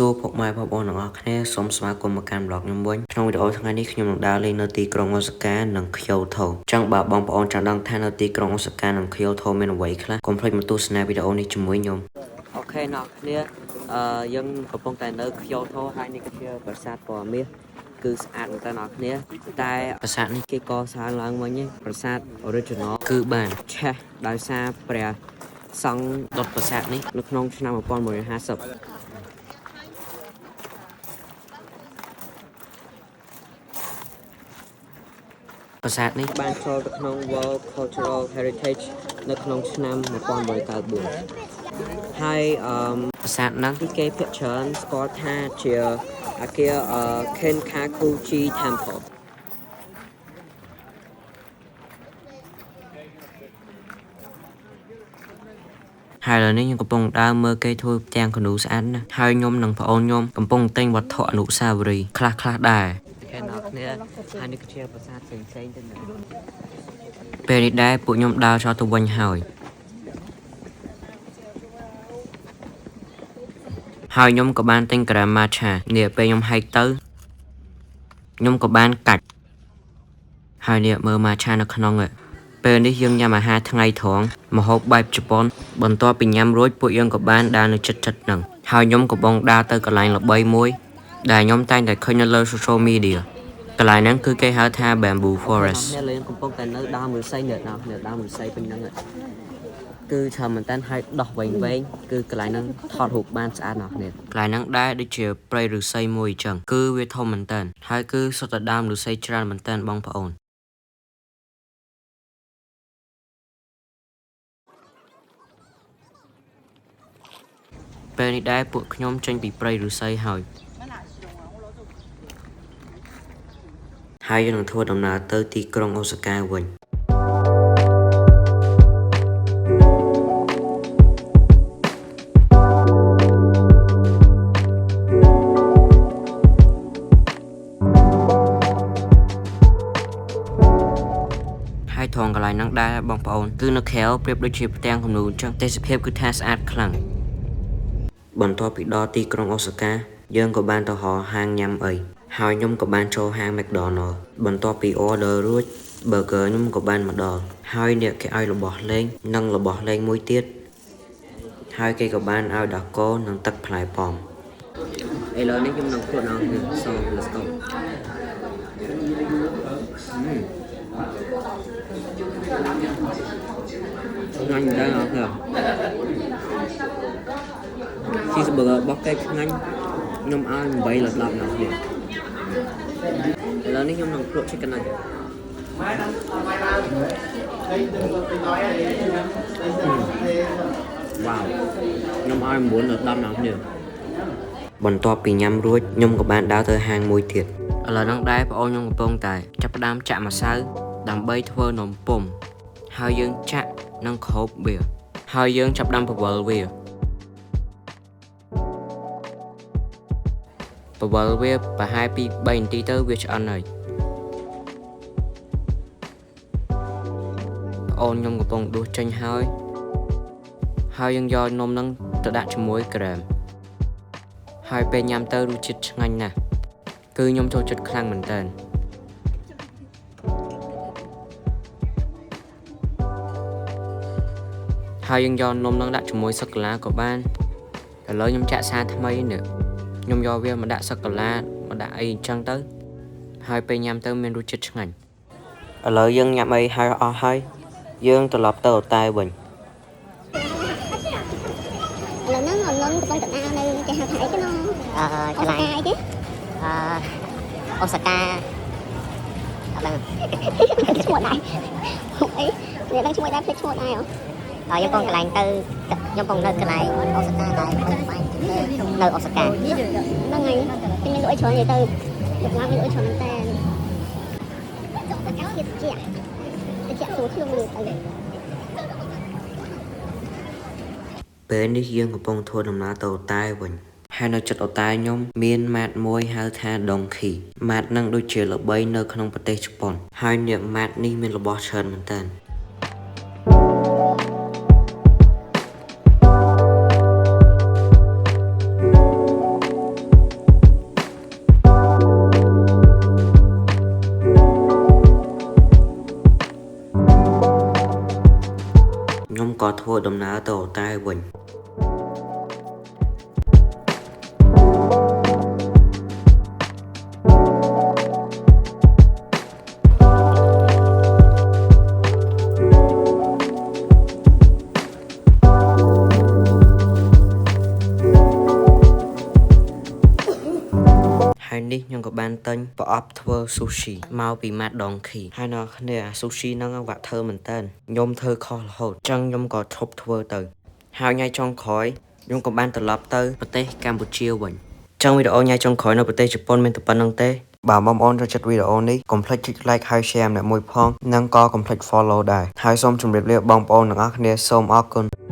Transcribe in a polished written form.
សួរពុកម៉ែបងប្អូនទាំងអស់គ្នាសូមស្វាគមន៍មកកាន់ vlog ខ្ញុំវិញក្នុងវីដេអូថ្ងៃនេះខ្ញុំនឹងដើរលេងនៅទីក្រុងអូសាកានិងក្យូតូចង់បើបងប្អូនចង់ដឹងថានៅទីក្រុងអូសាកានិងក្យូតូមានអ្វីខ្លះកុំភ្លេចមកទស្សនាវីដេអូនេះជាមួយខ្ញុំOK អ្នកគ្នាអឺយើងកំពុងតែនៅក្យូតូហើយនេះគឺជាប្រាសាទពណ៌មាសគឺស្អាតមែនតើអ្នកគ្នាតែប្រាសាទនេះគេកសាងឡើងវិញប្រាសាទ original គឺបានឆេះដោយសារព្រះសង្ឃដុតប្រាសាទនេះនៅក្នុងឆ្នាំ1150ប្រាសាទនេះបានចូលទៅក្នុង World Cultural Heritage នៅក្នុងឆ្នាំ1994ហើយអឺប្រាសាទហ្នឹងគេភាគច្រើនស្គាល់ថាជាអាគារ Kinkaku-ji Temple ហើយឥឡូវនេះខ្ញុំកំពុងដើរមើលគេធ្វើផ្ទាំងគំនូស្អាតណាស់ហើយខ្ញុំនិងប្អូនខ្ញុំកំពុងទិញវត្ថុអនុស្សាវរីយ៍ខ្លះខ្លះដែរគេអ្នកគ្នាហើយនេះគឺជាប្រាសាទផ្សេងផ្សេងទៅណាពេលនេះដែរពួកខ្ញុំដើរចោលទៅវិញហើយហើយខ្ញុំក៏បានទិញក្រែម matcha នេះពេលខ្ញុំហែកទៅខ្ញុំក៏បានកាច់ហើយនេះមើល matcha នៅក្នុងហ្នឹងពេលនេះយើងញ៉ាំអាហារថ្ងៃត្រង់ម្ហូបបែបជប៉ុនបន្ទាប់ពីញ៉ាំរួចពួកយើងក៏បានដើរនៅចិត្តចិត្តហ្នឹងហើយខ្ញុំក៏បងដើរទៅកន្លែងល្បីមួយដែលខ្ញុំតែងតែឃើញនៅលើ social media កន្លែងហ្នឹងគឺគេហៅថា Bamboo Forest អ្នកលេងកំពុងតែនៅដើមឫស្សីនេះដល់នៅដើមឫស្សីពេញហ្នឹងគឺច្រើនមែនតើហើយដោះវែងវែងគឺកន្លែងហ្នឹងថតរូបបានស្អាតណាស់គ្នាកន្លែងហ្នឹងដែរដូចជាព្រៃឫស្សីមួយអញ្ចឹងគឺវាធំមែនតើហើយគឺសុទ្ធតែដើមឫស្សីច្រើនមែនតើបងប្អូនពេលនេះដែរពួកខ្ញុំចេញពីព្រៃឫស្សីហើយហើយយើងនឹងធ្វើដំណើរទៅទីក្រុងអូសាកាវិញហើយថងកន្លែងហ្នឹងដែរបងប្អូនគឺនៅក្រៅប្រៀបដូចជាផ្ទាំងគំនូរអញ្ចឹងទេសភាពគឺថាស្អាតខ្លាំងបន្ទាប់ពីដល់ទីក្រុងអូសាកាយើងក៏បានទៅរកហាងញ៉ាំអីហើយខ្ញុំក៏បានចូលហាង McDonald បន្ទាប់ពី order រួច burger ខ្ញុំក៏បានមកដល់ហើយអ្នកគេឲ្យរបស់លេងនិងរបស់លេងមួយទៀតហើយគេក៏បានឲ្យដោះគោនិងទឹកផ្លែប៉ោមឥឡូវនេះខ្ញុំនឹងភ្លក់ដល់នេះ so let's go. ឆ្ងាញ់ដែរអត់ទេ cheeseburger របស់គេឆ្ងាញ់ខ្ញុំឲ្យ8លើ10ដល់នេះឥឡូវនេះខ្ញុំនឹងភ្លក់ chicken nugget. វ៉ាវខ្ញុំឲ្យ9លើ10ដល់នេះបន្ទាប់ពីញ៉ាំរួចខ្ញុំក៏បានដើរទៅហាងមួយទៀតឥឡូវហ្នឹងដែរប្អូនខ្ញុំកំពុងតែចាប់ផ្ដើមចាក់ម្សៅដើម្បីធ្វើនំពុំហើយយើងចាក់និងគ្របវាហើយយើងចាប់ផ្ដើមពវល់វាពវល់វាប្រហែលពី3នាទីទៅវាឆ្អិនហើយប្អូនខ្ញុំកំពុងដួសចេញហើយហើយយើងយកនំហ្នឹងទៅដាក់ជាមួយក្រែមហើយពេលញ៉ាំទៅរសជាតិឆ្ងាញ់ណាស់គឺខ្ញុំចូលចិត្តខ្លាំងមែនតើហើយយើងយកនំហ្នឹងដាក់ជាមួយសូកូឡាក៏បានឥឡូវខ្ញុំចាក់សារថ្មីនេះខ្ញុំយកវាមកដាក់សូកូឡាមកដាក់អីអញ្ចឹងទៅហើយពេលញ៉ាំទៅមានរសជាតិឆ្ងាញ់ឥឡូវយើងញ៉ាំអីហើយអស់ហើយយើងត្រឡប់ទៅអូតែលវិញ ឥឡូវហ្នឹងអនកំពុងតែដើរនៅគេហៅថាអីគេណ អឺ អូ កន្លែង សាកាអីគេ អឺអូសាកាអត់ដឹង ឈ្មោះដែរអីនេះដឹងឈ្មោះដែរភ្លេចឈ្មោះដែរហ៎ ដល់ខ្ញុំកំពុងកន្លែងទៅខ្ញុំកំពុងនៅកន្លែងអូសាកាដែរនៅអូសាកា ហ្នឹងហើយគេមានលក់អីច្រើននិយាយទៅលក់ឡើងមានលក់អីច្រើនមែនតើអូសាកាជាតិជាតិចស្រួលខ្លួនមើលទៅ ពេលនេះយើងកំពុងធ្វើដំណើរទៅអូតែលវិញហើយនៅចិត្តអូតែលខ្ញុំមានម៉ាតមួយហៅថាដុងខីម៉ាតនឹងដូចជាល្បីនៅក្នុងប្រទេសជប៉ុនហើយនេះម៉ាតនេះមានរបស់ច្រើនមែនតើ ដំណើរទៅអូតែលវិញ ហើយនេះខ្ញុំក៏បានទិញប្រអប់ធ្វើ sushi មកពី Mart Donki ហើយនៅគ្នាអា sushi ហ្នឹងវ៉ាក់ធ្វើមែនតើខ្ញុំធ្វើខុសរហូតចឹងខ្ញុំក៏ឈប់ធ្វើទៅ ហើយថ្ងៃចុងក្រោយខ្ញុំក៏បានត្រឡប់ទៅប្រទេសកម្ពុជាវិញចឹងវីដេអូថ្ងៃចុងក្រោយនៅប្រទេសជប៉ុនមានតែប៉ុណ្្នឹងទេបើបងប្អូនចូលចិត្តវីដេអូនេះកុំភ្លេចចុច like ហើយ share ម្នាក់មួយផងនិងក៏កុំភ្លេច follow ដែរហើយសូមជម្រាបលាបងប្អូនទាំងអស់គ្នាសូមអរគុណ។